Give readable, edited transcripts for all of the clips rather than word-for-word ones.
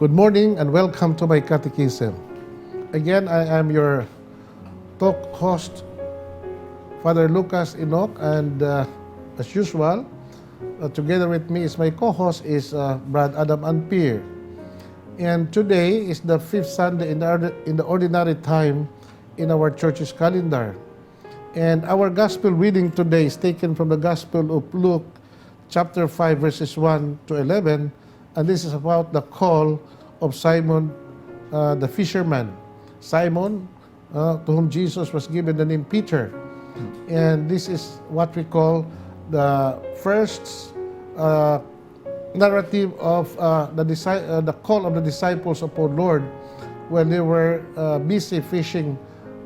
Good morning and welcome to my catechism. Again, I am your talk host, Father Lucas Enoc, and as usual, together with me is my co-host is Brad Adam Ampir. And today is the fifth Sunday in the ordinary time in our church's calendar. And our gospel reading today is taken from the Gospel of Luke, chapter 5, verses 1 to 11. And this is about the call of Simon the fisherman. Simon, to whom Jesus was given the name Peter. And this is what we call the first narrative of the call of the disciples of our Lord when they were busy fishing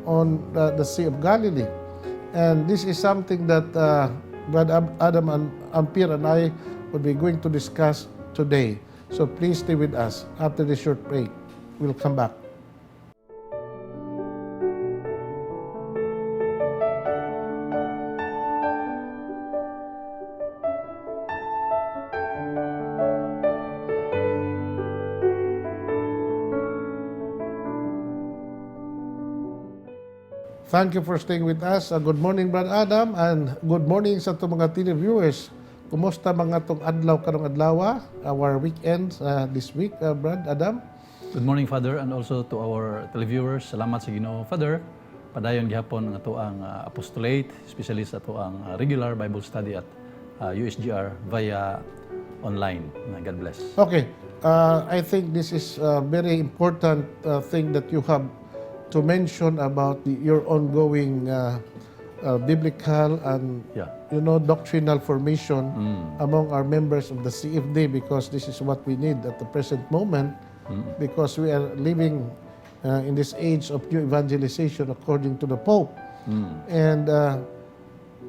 on the Sea of Galilee. And this is something that Brother Adam and Ampir and I will be going to discuss today. So please stay with us. After this short break, we'll come back. Thank you for staying with us. Good morning, Brother Adam, and good morning sa atong mga televiewers. Kumusta mga tong adlaw karong adlaw, our weekend this week, Brad Adam? Good morning, Father, and also to our televiewers. Salamat sa Ginoo, Father. Padayon gihapon ang atoang apostolate, especially sa atoang regular Bible study at USGR via online. God bless. Okay, I think this is a very important thing that you have to mention about your ongoing biblical and doctrinal formation among our members of the CFD, because this is what we need at the present moment, because we are living in this age of new evangelization according to the Pope. And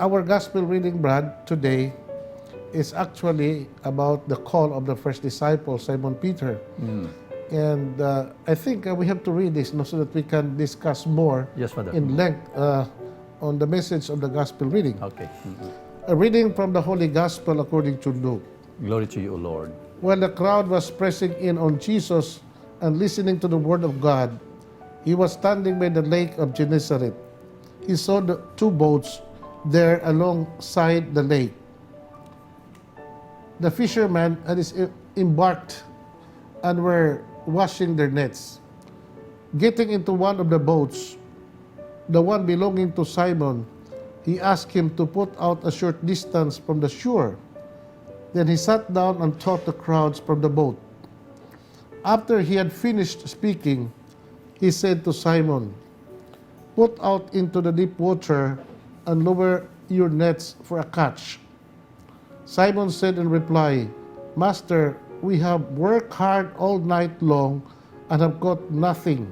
our gospel reading, Brad, today is actually about the call of the first disciple, Simon Peter. And I think we have to read this, no, so that we can discuss more Yes, Father. In length on the message of the gospel reading. Okay. A reading from the Holy Gospel according to Luke. Glory to you, O Lord. When the crowd was pressing in on Jesus and listening to the word of God, he was standing by the lake of Gennesaret. He saw the two boats there alongside the lake. The fishermen had embarked and were washing their nets. Getting into one of the boats, the one belonging to Simon, he asked him to put out a short distance from the shore. Then he sat down and taught the crowds from the boat. After he had finished speaking, he said to Simon, "Put out into the deep water and lower your nets for a catch." Simon said in reply, "Master, we have worked hard all night long and have caught nothing.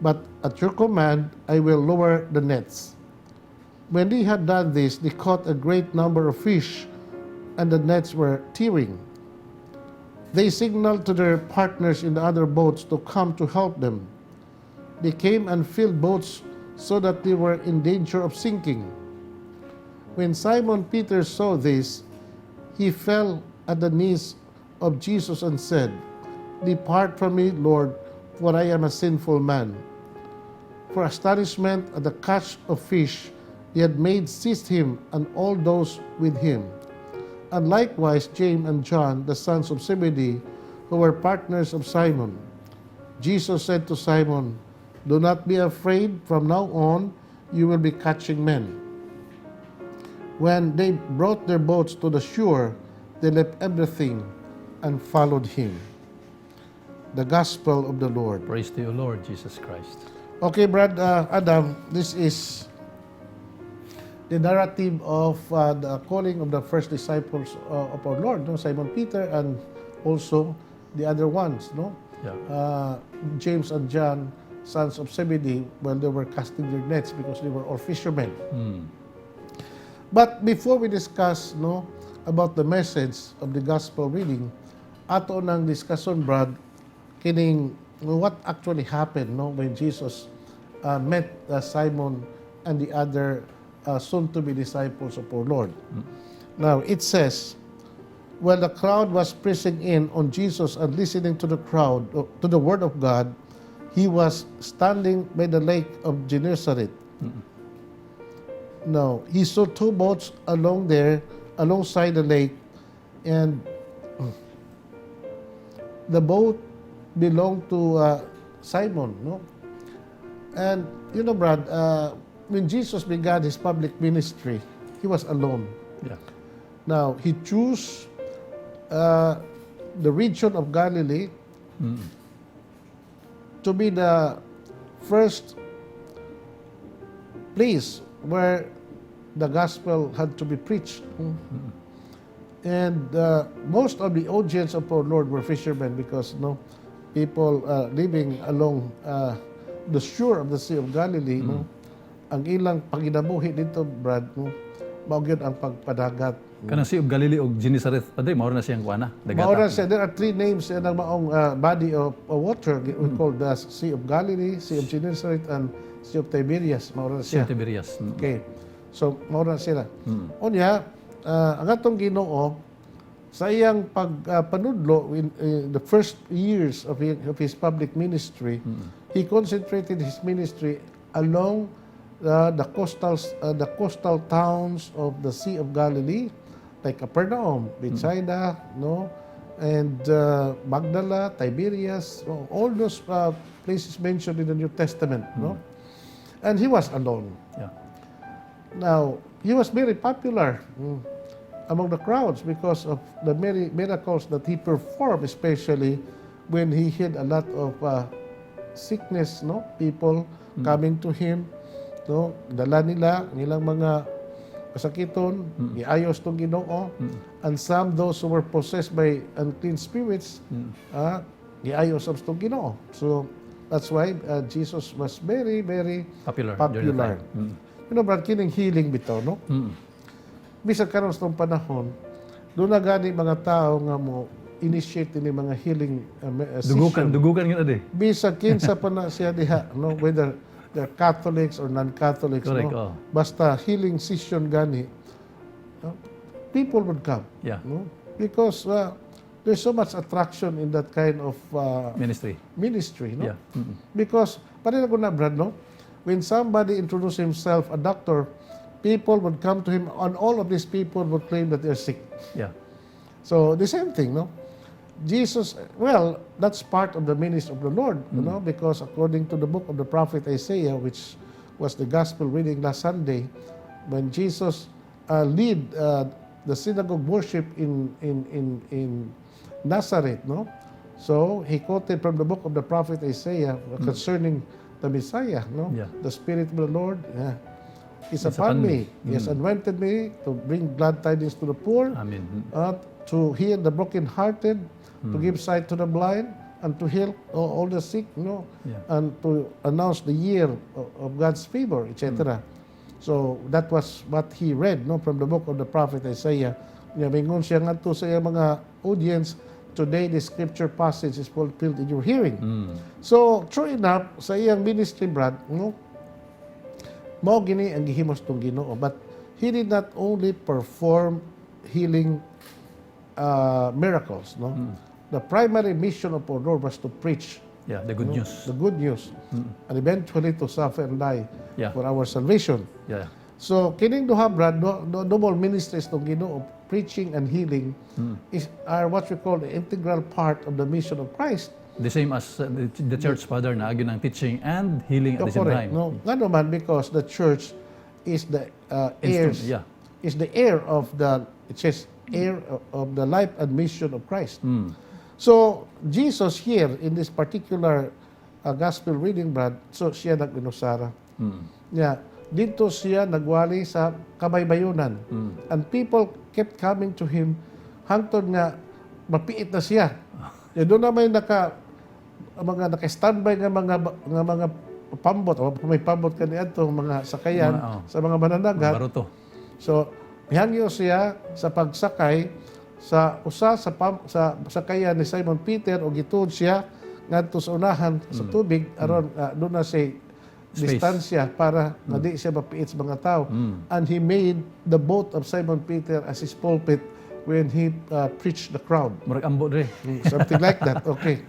But at your command, I will lower the nets." When they had done this, they caught a great number of fish, and the nets were tearing. They signaled to their partners in the other boats to come to help them. They came and filled boats so that they were in danger of sinking. When Simon Peter saw this, he fell at the knees of Jesus and said, "Depart from me, Lord, for I am a sinful man." For astonishment at the catch of fish he had made seized him and all those with him. And likewise James and John, the sons of Zebedee, who were partners of Simon. Jesus said to Simon, "Do not be afraid. From now on, you will be catching men." When they brought their boats to the shore, they left everything and followed him. The Gospel of the Lord. Praise to you, Lord Jesus Christ. Okay, Brad Adam, this is the narrative of the calling of the first disciples of our Lord, no? Simon Peter and also the other ones, no? Yeah. James and John, sons of Zebedee, when they were casting their nets because they were all fishermen. But before we discuss, no, about the message of the gospel reading, ato nang discussion, Brad, kining what actually happened, no, when Jesus met Simon and the other soon to be disciples of our Lord. Now, it says, While the crowd was pressing in on Jesus and listening to the crowd, to the word of God, he was standing by the lake of Gennesaret. Now, he saw two boats along there, alongside the lake, and the boat belonged to Simon, no? And Brad, when Jesus began his public ministry, he was alone. Now, he chose the region of Galilee to be the first place where the gospel had to be preached. And most of the audience of our Lord were fishermen because, no, people living along the shore of the Sea of Galilee, no, ang ilang panginabuhi didto, Brad, no, mao gyud ang pagpadagat. Kanang Sea of Galilee og Gennesaret, Padre, mao na siyang kuana, dagata. Mao na siya, there are three names in ang maong body of water we call the Sea of Galilee, Sea of Gennesaret, and Sea of Tiberias. Mao na Sea siya. of Tiberias. Okay. So, mao na sila. Unya, ang atong Ginoo sa iyang pagpanudlo in the first years of his public ministry, he concentrated his ministry along the coastal towns of the Sea of Galilee, like Capernaum, Bethsaida, no, and Magdala, Tiberias, no, all those places mentioned in the New Testament, no. And he was alone. Now, he was very popular among the crowds because of the many miracles that he performed, especially when he had a lot of sickness, no? People coming to him, no? Dala nila nilang mga kasakiton, giayos tong Ginoo, and some those who were possessed by unclean spirits, giayos sa tong Ginoo. So that's why Jesus was very, very Popular during the popular. time. Brad, kining healing bitaw, no? Bisan karon sa tong panahon, duna na gani mga tao nga mo initiate ini mga healing Dugukan, session. Dugukan gyud ade. Bisan kinsa pa na siya diha, no? Whether they're Catholics or non-Catholics, no? Oh. Basta healing session gani, no? People would come, no? Because there's so much attraction in that kind of Ministry. Ministry, no? Yeah. Because, pareho ko na, Brad, no? When somebody introduced himself a doctor, people would come to him, and all of these people would claim that they're sick. So, the same thing, no? Jesus, well, that's part of the ministry of the Lord, because according to the book of the prophet Isaiah, which was the gospel reading last Sunday, when Jesus lead the synagogue worship in Nazareth, no? So, he quoted from the book of the prophet Isaiah concerning the Messiah, no? "The Spirit of the Lord, yeah, is Is upon upon me. He has anointed me to bring glad tidings to the poor, Amen. To heal the brokenhearted, to give sight to the blind, and to heal all the sick, no? And to announce the year of God's favor," etc. So that was what he read, no, from the book of the prophet Isaiah. Nya mingon siya ngadto sa iyang mga audience, "Today the scripture passage is fulfilled in your hearing." So, true enough, sa iyang ministry, Brad, no, mao gini ang gihimos tong Ginoo. But he did not only perform healing miracles, no? The primary mission of our Lord was to preach Yeah, the good no, news. the good news, and eventually to suffer and die for our salvation. So, kining duha, Brad, no, no, double ministries ng Ginoo, preaching and healing, are what we call the integral part of the mission of Christ. The same as the church father na agi ng teaching and healing at the same Correct. time. No, ngano man, because the church is the heirs, Instrument, yeah. is the heir of the, it says, heir of the life and mission of Christ. So, Jesus here, in this particular gospel reading, Brad, so siya nag-inusara. Yeah. Didto siya nagwali sa kabaybayunan. And people kept coming to him hangtod nga mapiit na siya. Ya, duna may mga naka-standby nga mga pambot o may pambot kaniadto mga sakayan Mga, oh. sa mga mananagat. Baruto. So, mihangyo siya sa pagsakay sa usa sa sakayan ni Simon Peter o gituod siya ngadto sa unahan sa tubig aron duna siya Space. distansya para nga di siya mapiit sa mga tao. And he made the boat of Simon Peter as his pulpit when he preached the crowd. Murag ambo dre. Something like that. Okay.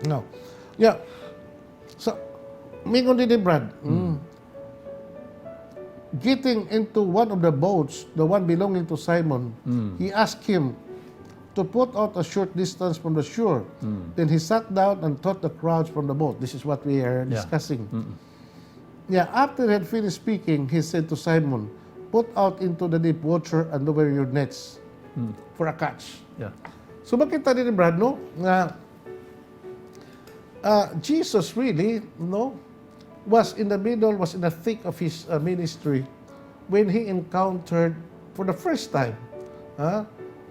No. Yeah. So, mingon din ni Brad, getting into one of the boats, the one belonging to Simon, he asked him to put out a short distance from the shore. Then he sat down and taught the crowds from the boat. This is what we are discussing. Yeah, after he had finished speaking, he said to Simon, "Put out into the deep water and lower your nets for a catch." So makita din ni Brad, no, nga Jesus really, no, was in the middle, was in the thick of his ministry when he encountered for the first time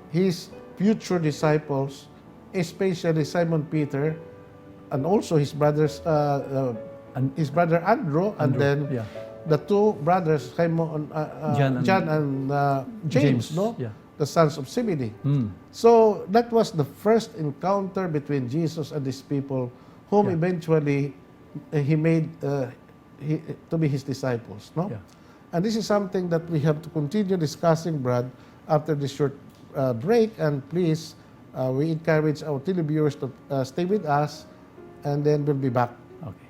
his future disciples, especially Simon Peter, and also his brothers, his brother Andrew, and then the two brothers, Simon, John and- John and James, James, no, the sons of Zebedee. So that was the first encounter between Jesus and these people, whom eventually he made to be his disciples. No, and this is something that we have to continue discussing, Brad, after this short break. And please, we encourage our televiewers to stay with us, and then we'll be back. Okay.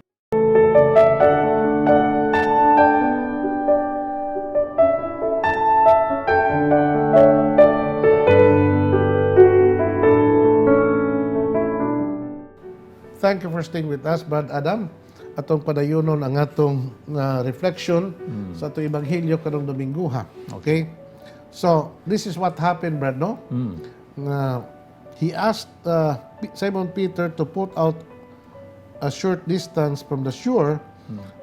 Thank you for staying with us, Brad Adam. Atong padayonon ang atong reflection sa atong ebanghelyo karong Dominguha. Okay? So, this is what happened, Brad, no? Nga he asked Simon Peter to put out a short distance from the shore.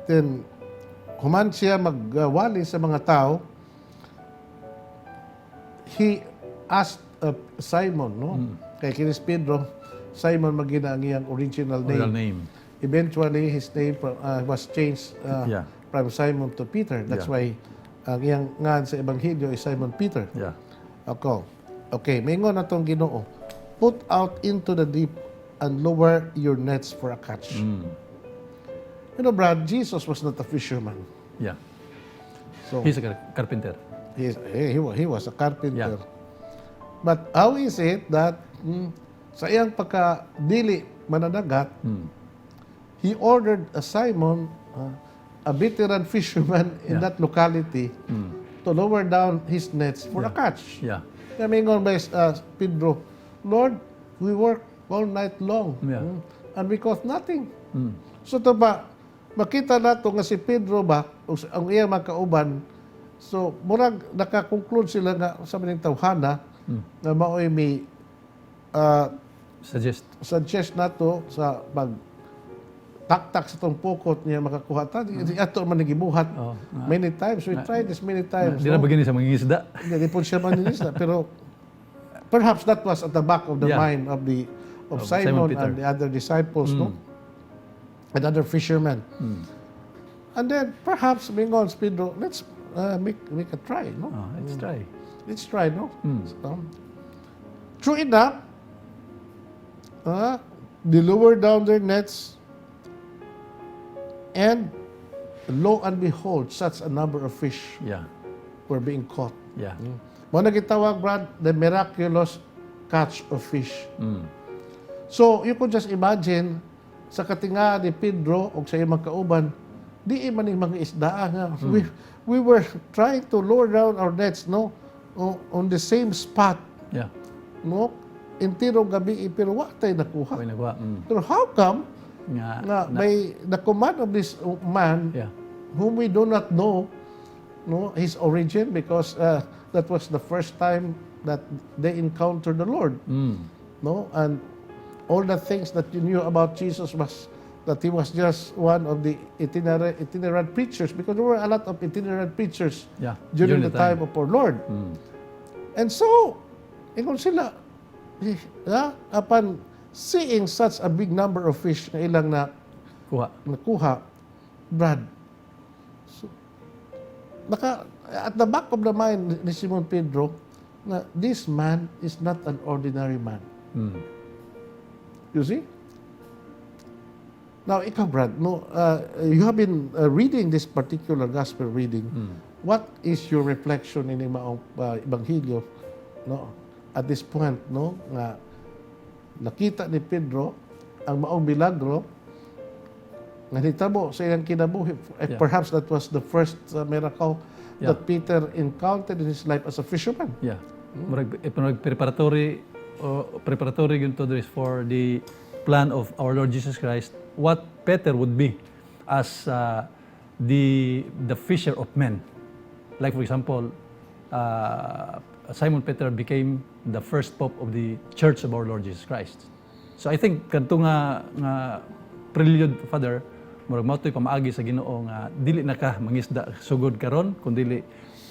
Then, human siya magwali sa mga tao, he asked Simon, no? Kay kinis Pedro, Simon magina ang iyang original name. Original name. Eventually, his name was changed from Simon to Peter. That's why ang iyang ngan sa Ebanghelyo is Simon Peter. Ako. Okay, mingon atong Ginoo. "Put out into the deep and lower your nets for a catch." Brad, Jesus was not a fisherman. So He's a carpenter. He was a carpenter. But how is it that sa iyang pagka-dili mananagat, he ordered a Simon, a veteran fisherman in that locality, to lower down his nets for a catch? Kaya mingon by Pedro, "Lord, we work all night long and we caught nothing." So ito ba, makita nato nga si Pedro ba, o ang iyang mga kauban, so murag nakakonclude sila nga sa maning tawhana nga mao'y may Suggest. Suggest nato sa pag taktak sa tong pukot niya makakuha ta. Ato man gibuhat. Oh, Many times we tried this many times. Di na No? ba gani sa mangingisda? Hindi po siya maningisda, pero perhaps that was at the back of the mind of Of Simon Simon Peter. And the other disciples, no? And other fishermen. And then perhaps mingon si Pedro, "Let's make a try, no?" Oh, let's try. Let's try, no? So, true enough, they lowered down their nets, and lo and behold, such a number of fish were being caught. Mao na gitawag, Brad, the miraculous catch of fish. So, you could just imagine, sa katinga ni Pedro o sa iyang mga kauban, di man yung mga isda nga. We were trying to lower down our nets, no? On the same spot, no? Entiro gabi, pero wa tay nakuha. Okay, nagwa. Pero how come Nga, na by the command of this man whom we do not know, no, his origin, because that was the first time that they encountered the Lord, no, and all the things that you knew about Jesus was that he was just one of the itinerant preachers, because there were a lot of itinerant preachers during the time of our Lord. And so, ingon sila, eh, upon seeing such a big number of fish na ilang na Kuha. Nakuha, Brad, so, at the back of the mind ni Simon Pedro, na this man is not an ordinary man. You see? Now, ikaw, Brad, no, you have been reading this particular gospel reading. What is your reflection in maong ebanghelyo? no, at this point, no, nga nakita ni Pedro ang maong milagro nga nitabo sa iyang kinabuhi. Eh, perhaps that was the first miracle that Peter encountered in his life as a fisherman. Yeah. Murag eh, murag preparatory o preparatory gyud to this for the plan of our Lord Jesus Christ, what Peter would be as the fisher of men. Like, for example, Simon Peter became the first pope of the Church of our Lord Jesus Christ. So I think kadto nga prelude, Father, murag mao to'y pamaagi sa Ginoo nga dili na ka mangisda sugod karon, kundi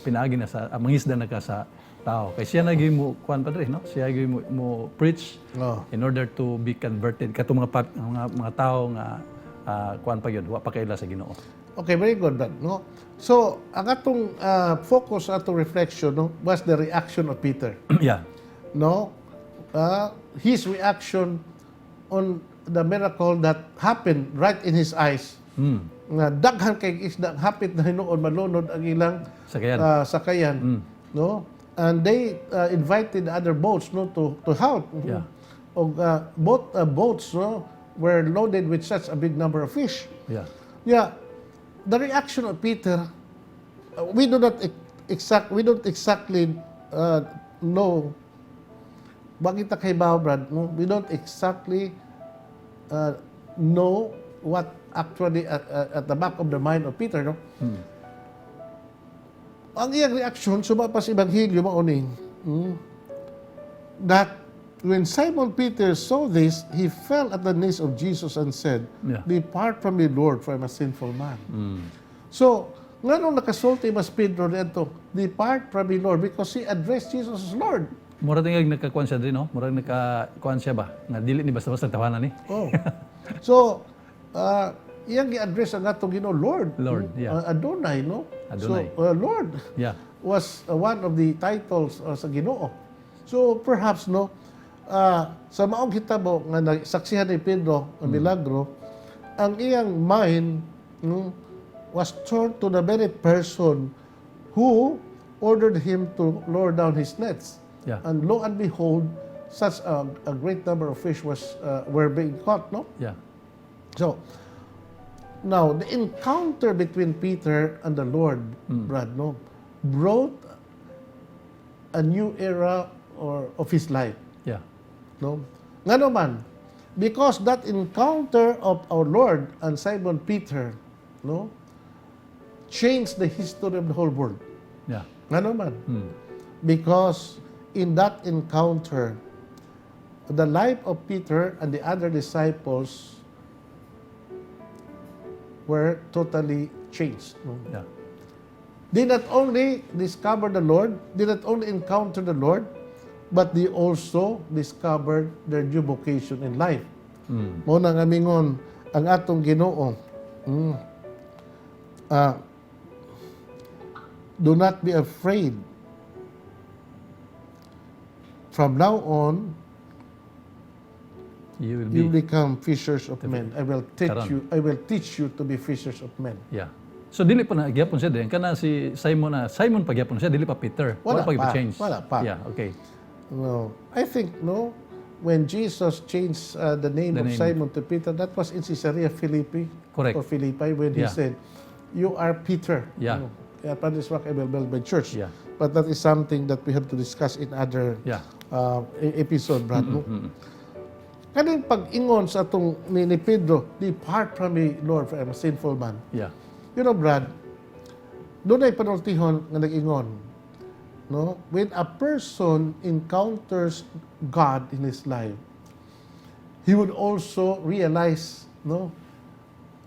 pinaagi na sa mangisda na ka sa tao. Kay siya na gyud mo kuan, padre, no? Siya gyud mo preach in order to be converted katong mga tao nga kuan pa gyud, wa pa kaila sa Ginoo. Okay, very good, Brad. No? So, ang atong focus, atong reflection, no, was the reaction of Peter. No? His reaction on the miracle that happened right in his eyes. Nga daghan kay isda, hapit na hinuon malunod ang ilang Sakayan. Sakayan, no? And they invited other boats, no, to help. Og both boats, no, were loaded with such a big number of fish. Yeah, the reaction of Peter, we don't exactly know. Bakit ta kay Brad, no? We don't exactly know what actually at the back of the mind of Peter, no? Ang iyang reaction, suma pa sa Ebanghelyo, mao ni, that when Simon Peter saw this, he fell at the knees of Jesus and said, "Depart from me, Lord, for I'm a sinful man." So, nganong nakasulti mas Pedro dito, "Depart from me, Lord," because he addressed Jesus as Lord. Mura tingag nakakuan siya diri, no? Mura nakakuan siya ba? Nga dili ni basta-basta tawanan ni. Oh. So, iyang gi-address ang atong Ginoo, Lord. Lord, yeah. Adonai, no? Adonai. So, Lord was one of the titles sa Ginoo. So, perhaps, no, sa maong hitabo nga nasaksihan ni Pedro ang milagro, ang iyang mind, no, was turned to the very person who ordered him to lower down his nets. And lo and behold, such a great number of fish was were being caught, no? Yeah. So, now, the encounter between Peter and the Lord, Brad, no, brought a new era or of his life. No? Ngano man, because that encounter of our Lord and Simon Peter, no, changed the history of the whole world. Ngano man, because in that encounter, the life of Peter and the other disciples were totally changed. No? Yeah. They not only discovered the Lord, they not only encountered the Lord, but they also discovered their new vocation in life. Mao na nga mingon ang atong Ginoo, "Do not be afraid. From now on, You will you be become fishers of men. I will teach Karon. You. I will teach you to be fishers of men." Yeah. So dili pa na gyapon siya din kana si Simon na Simon pa gyapon siya, dili pa Peter. Wala pa pa. change. Wala pa. Yeah, okay. No, I think, no. When Jesus changed the name The of name. Simon to Peter, that was in Caesarea Philippi Correct. or Philippi when he said, "You are Peter." No? "Upon this rock I will build my church." But that is something that we have to discuss in other episode, Brad. No? Kaning pag-ingon sa atong ni Pedro, "Depart from me, Lord, for I am a sinful man." Brad, dunay panultihon nga nag-ingon, no? When a person encounters God in his life, he would also realize, no,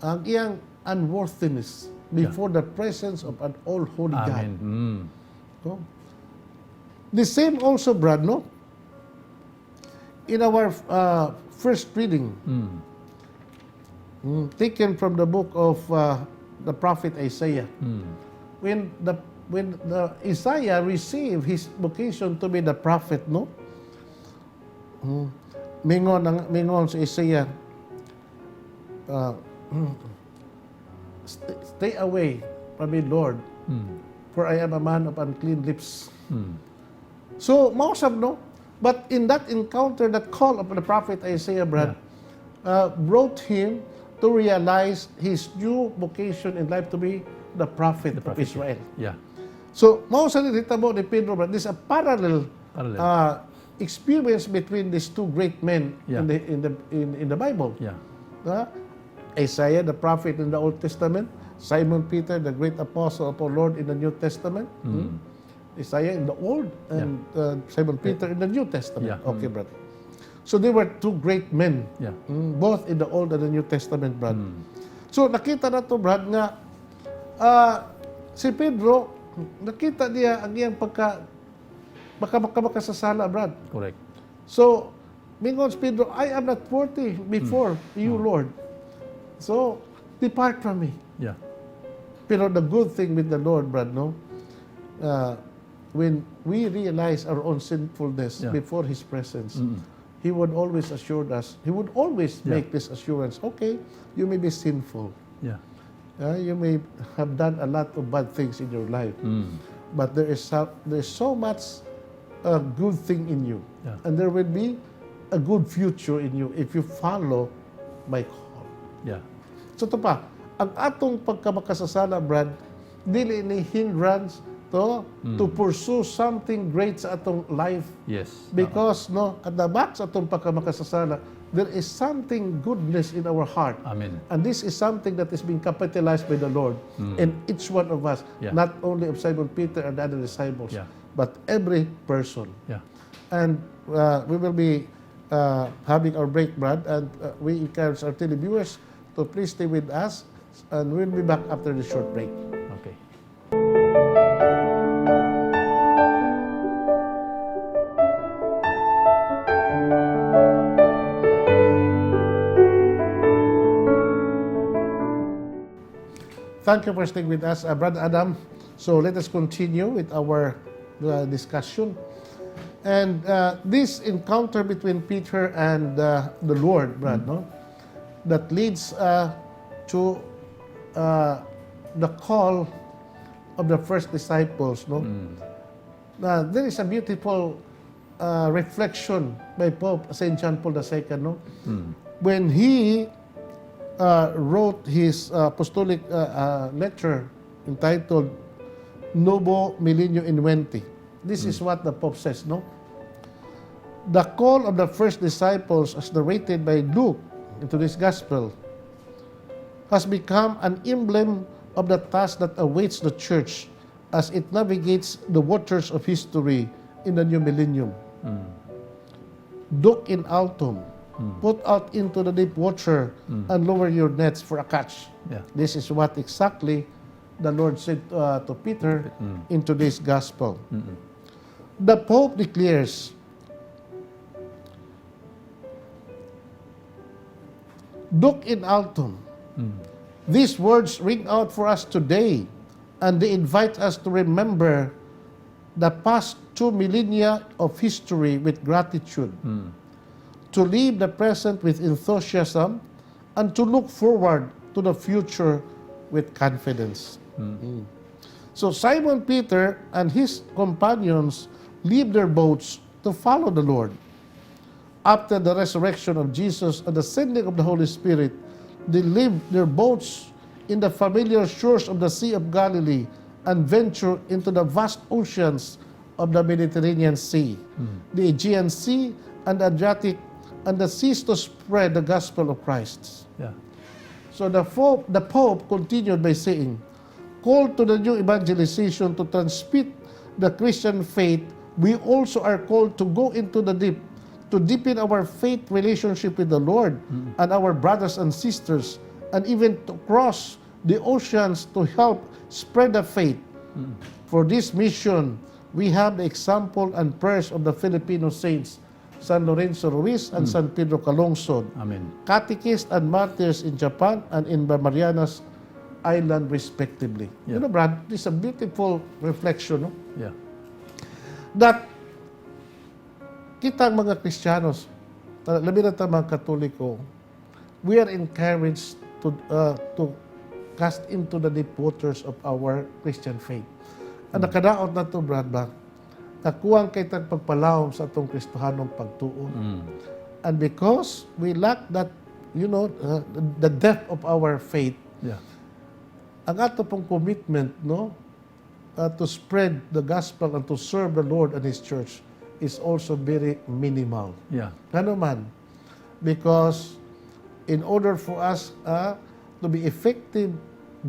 ang iyang unworthiness before the presence of an all-holy God. Amen. No? The same also, Brad, no? In our first reading, taken from the book of the prophet Isaiah, when the Isaiah received his vocation to be the prophet, no? Mingon si Isaiah, "Stay away from me, Lord, for I am a man of unclean lips." So, mao sab, no? But in that encounter, that call of the prophet Isaiah, Brad, brought him to realize his new vocation in life to be the prophet The of prophet. Israel. So, mao sa nitabo ni Pedro, Brad, this is a parallel Parallel. Experience between these two great men in the Bible. Isaiah, the prophet in the Old Testament, Simon Peter, the great apostle of our Lord in the New Testament. Isaiah in the Old and Simon Peter in the New Testament. Okay, brother. So they were two great men, both in the Old and the New Testament, brad. So nakita na to, Brad, nga si Pedro, nakita niya ang iyang pagka baka baka makasasala, Brad. Correct. So, mingon si Pedro, "I am not worthy before you, Lord. So, depart from me." Pero the good thing with the Lord, Brad, no? When we realize our own sinfulness before His presence, He would always assure us, He would always make this assurance, "Okay, you may be sinful. You may have done a lot of bad things in your life, but there is so much good thing in you. And there will be a good future in you if you follow my call." So ito pa, ang atong pagkamakasasala, Brad, dili ni hindrance to pursue something great sa atong life. Because no, at the back sa atong pagkamakasasala, there is something goodness in our heart. Amen. And this is something that is being capitalized by the Lord in each one of us, not only of Simon Peter and the other disciples, but every person. And we will be having our break, Brad, and we encourage our televiewers to please stay with us, and we'll be back after the short break. Okay. Thank you for staying with us, Brother Adam. So let us continue with our discussion. And this encounter between Peter and the Lord, Brad, no, that leads to the call of the first disciples, no. Now, there is a beautiful reflection by Pope Saint John Paul II, no, when he wrote his apostolic letter entitled Novo Millennio Inuente. This is what the Pope says, no? The call of the first disciples, as narrated by Luke into this gospel, has become an emblem of the task that awaits the church as it navigates the waters of history in the new millennium. Duc in altum, put out into the deep water and lower your nets for a catch. This is what exactly the Lord said to Peter in today's gospel. The Pope declares, "Duc in altum." These words ring out for us today, and they invite us to remember the past 2 millennia of history with gratitude, to live the present with enthusiasm, and to look forward to the future with confidence. So Simon Peter and his companions leave their boats to follow the Lord. After the resurrection of Jesus and the sending of the Holy Spirit, they leave their boats in the familiar shores of the Sea of Galilee and venture into the vast oceans of the Mediterranean Sea, the Aegean Sea, and the Adriatic, and the seas to spread the gospel of Christ. So the Pope continued by saying, "Called to the new evangelization to transmit the Christian faith, we also are called to go into the deep, to deepen our faith relationship with the Lord and our brothers and sisters, and even to cross the oceans to help spread the faith. For this mission, we have the example and prayers of the Filipino saints, San Lorenzo Ruiz and San Pedro Calungsod, Amen. Catechists and martyrs in Japan and in the Marianas Island, respectively." Brad, this is a beautiful reflection, no? Yeah. That kita ang mga Kristiyanos, labi na ta mga Katoliko, we are encouraged to cast into the deep waters of our Christian faith. Ang nakadaot na to, Brad, ba? Nakuwang kay tag pagpalawom sa atong Kristohanong pagtuo. And because we lack that, the depth of our faith, ang ato pong commitment, no, to spread the gospel and to serve the Lord and His church is also very minimal. Ngano man? Because in order for us to be effective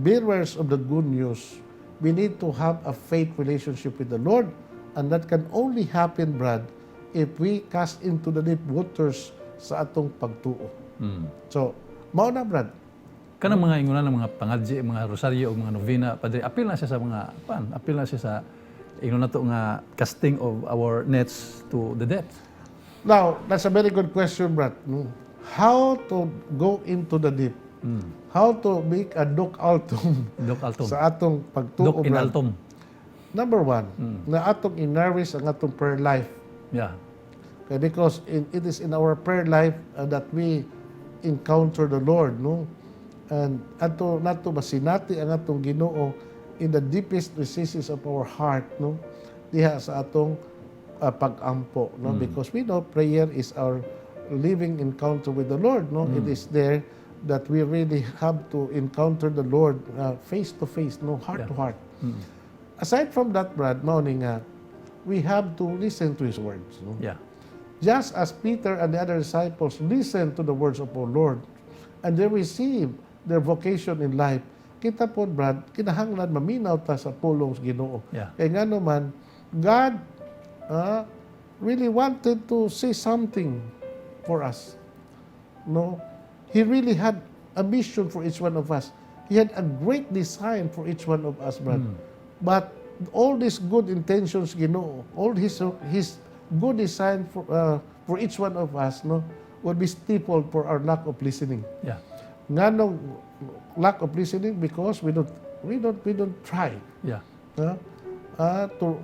bearers of the good news, we need to have a faith relationship with the Lord. And that can only happen, Brad, if we cast into the deep waters sa atong pagtuo. So, mao na, Brad. Kanang mga ingunan ng mga pangadji, mga rosaryo o mga novena, Padre, apil na siya sa mga pan, apil na siya sa ingon nato nga casting of our nets to the depth. Now, that's a very good question, Brad. How to go into the deep? How to make a duc altum Duc altum. Sa atong pagtuo, Duc in Brad? Altum. Number one, na atong i-nourish ang atong prayer life. Okay, because it is in our prayer life that we encounter the Lord, no? And ato nato masinati ang atong Ginoo in the deepest recesses of our heart, no? Diha sa atong pag-ampo, no? Because we know prayer is our living encounter with the Lord, no? It is there that we really have to encounter the Lord face to face, no? Heart to heart. Aside from that, Brad, mao ni nga we have to listen to His words, no? Just as Peter and the other disciples listened to the words of our Lord and they received their vocation in life, kita po, Brad, kinahanglan maminaw ta sa pulong sa Ginoo. Kaya nga naman, God really wanted to say something for us. No? He really had a mission for each one of us. He had a great design for each one of us, Brad. But all these good intentions, Ginoo, all his good design for each one of us, no, would be stifled for our lack of listening. Nganong lack of listening? Because we don't try to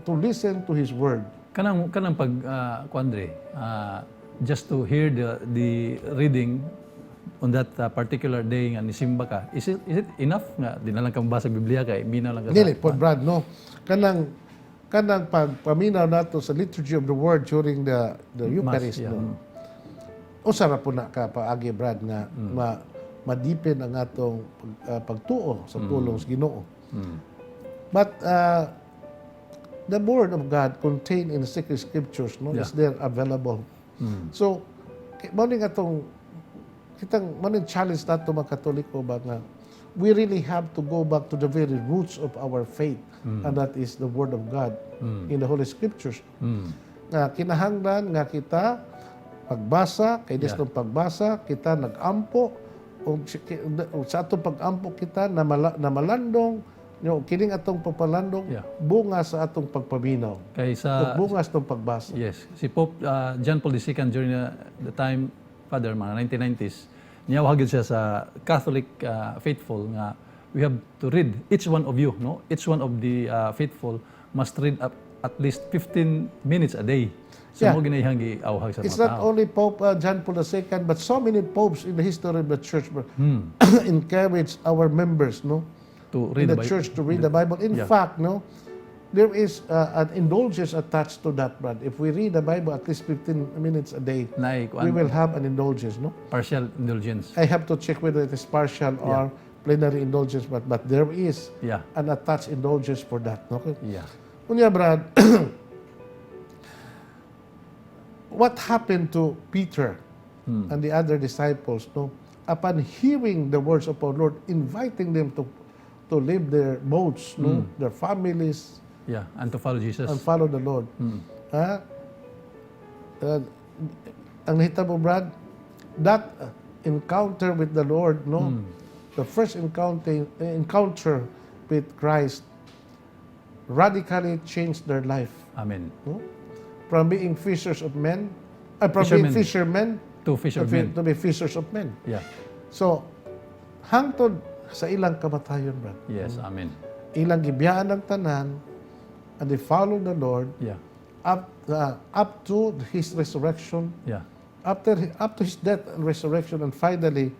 listen to His word. Kanang pag kuan Dre, just to hear the reading on that particular day nga nisimba ka, is it enough nga di na lang ka mabasa Biblia kay minaw lang ka sa Dili po, Brad, no? Kanang pagpaminaw nato sa liturgy of the word during the Eucharist, no? Usa ra po na ka paagi, Brad, nga ma-deepen ang atong pagtuo sa pulong sa Ginoo. But the word of God contained in the sacred scriptures, no, is there available. So mao ni atong kitang mao ni challenge nato mga Katoliko ba nga we really have to go back to the very roots of our faith, and that is the word of God in the Holy Scriptures. Nga kinahanglan nga kita pagbasa kay yeah. Pagbasa kita nagampo ug sa atong pagampo kita na malandong yo kining atong pagpalandong bunga sa atong pagpaminaw Kay sa ug bunga sa atong pagbasa. Yes, si Pope John Paul II during the time, Father, mga 1990s, niawhag gyud siya sa Catholic faithful nga we have to read, each one of you, no? Each one of the faithful must read up at least 15 minutes a day. So mao ginayang giawhag sa It's mga not tao. Only Pope John Paul II, but so many popes in the history of the church encourage our members, no, to in read the the Bible. Church to read the Bible. In fact, no, there is an indulgence attached to that, Brad. If we read the Bible at least 15 minutes a day, Naay we kuan, will have an indulgence, no? Partial indulgence. I have to check whether it is partial or plenary indulgence, but there is an attached indulgence for that. No? Okay? Yeah. Unya, Brad, what happened to Peter and the other disciples, no? Upon hearing the words of our Lord, inviting them to leave their boats, no, their families, Yeah, and to follow Jesus. And follow the Lord. Ha? Ang nahitabo, Brad, that encounter with the Lord, no? The first encounter with Christ radically changed their life. Amen. No? From being fishers of men, from being Fishermen. Fishermen To to fishermen. to be fishers of men. So, hangtod sa ilang kamatayon, Brad, Yes, amen. Ilang gibiyaan ang tanan, and they followed the Lord up to His resurrection, up to His death and resurrection, and finally,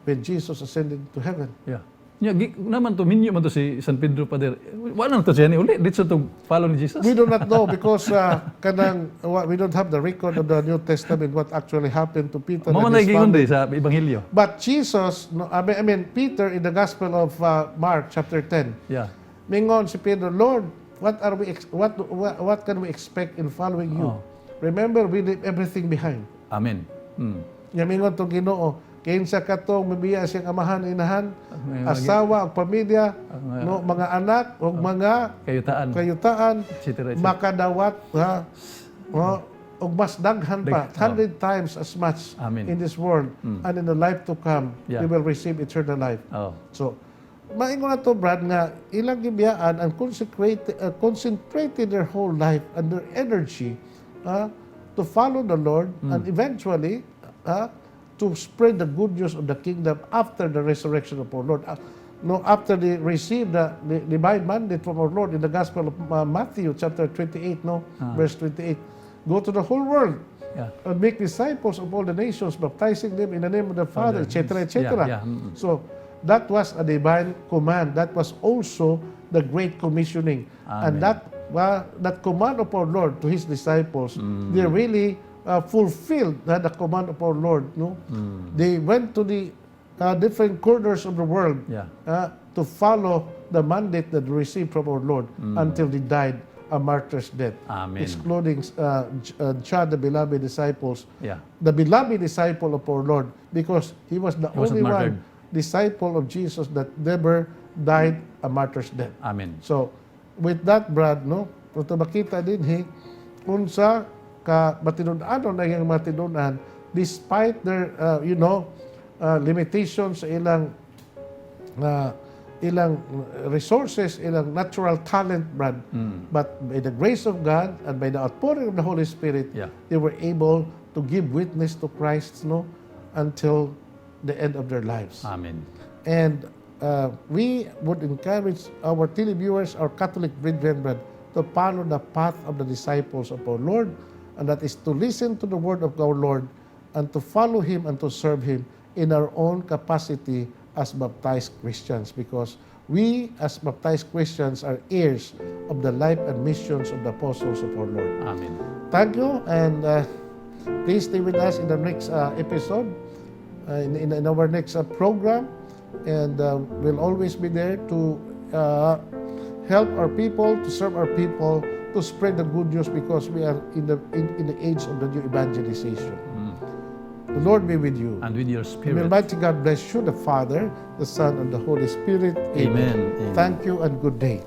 when Jesus ascended to heaven. Yeah. Nya naman to minyo man to si San Pedro, Father. Wala na to siya ni uli dito to follow ni Jesus. We do not know because kanang we don't have the record of the New Testament, what actually happened to Peter Mao and man his giingon family. diri sa ebanghelyo. But Jesus, no, I mean Peter in the Gospel of Mark chapter 10, mingon si Pedro, "Lord, what are we ex- what can we expect in following you? Oh. Remember, we leave everything behind." Amen. Nya mingon tong Ginoo, "Kinsa katong mibiya siyang amahan, inahan, May asawa, ug pamilya, no, mga anak, ug mga kayutaan, kayutaan, etc. etc. Makadawat ha, no, ug mas daghan pa, 100 times as much Amen. In this world and in the life to come, they will receive eternal life." So, maingon na to, Brad, nga ilang gibiyaan and concentrated their whole life and their energy to follow the Lord and eventually to spread the good news of the kingdom after the resurrection of our Lord. No, after they received the divine mandate from our Lord in the Gospel of Matthew, chapter 28, no, verse 28, "Go to the whole world and make disciples of all the nations, baptizing them in the name of the Father," etc., etc. So that was a divine command. That was also the Great Commissioning. And Amen. that command of our Lord to His disciples, they really fulfilled the command of our Lord. No, they went to the different corners of the world to follow the mandate that they received from our Lord until they died a martyr's death. Amen. Excluding John, the beloved disciples, the beloved disciple of our Lord, because he was the He wasn't only martyred. One disciple of Jesus that never died a martyr's death. Amen. So, with that, Brad, no, ito makita dinhi, unsa ka matinud-anon na iyang matinud-an despite their limitations sa ilang resources, ilang natural talent, Brad. But by the grace of God and by the outpouring of the Holy Spirit, they were able to give witness to Christ, no, until the end of their lives. Amen. And we would encourage our televiewers, our Catholic brethren, Brad, to follow the path of the disciples of our Lord, and that is to listen to the word of our Lord and to follow Him and to serve Him in our own capacity as baptized Christians, because we, as baptized Christians, are heirs of the life and missions of the apostles of our Lord. Amen. Thank you, and please stay with us in the next episode, in our next program, and we'll always be there to help our people, to serve our people, to spread the good news because we are in the age of the new evangelization. The Lord be with you. And with your May spirit. Almighty God bless you, the Father, the Son, and the Holy Spirit. Amen. Amen. Thank you and good day.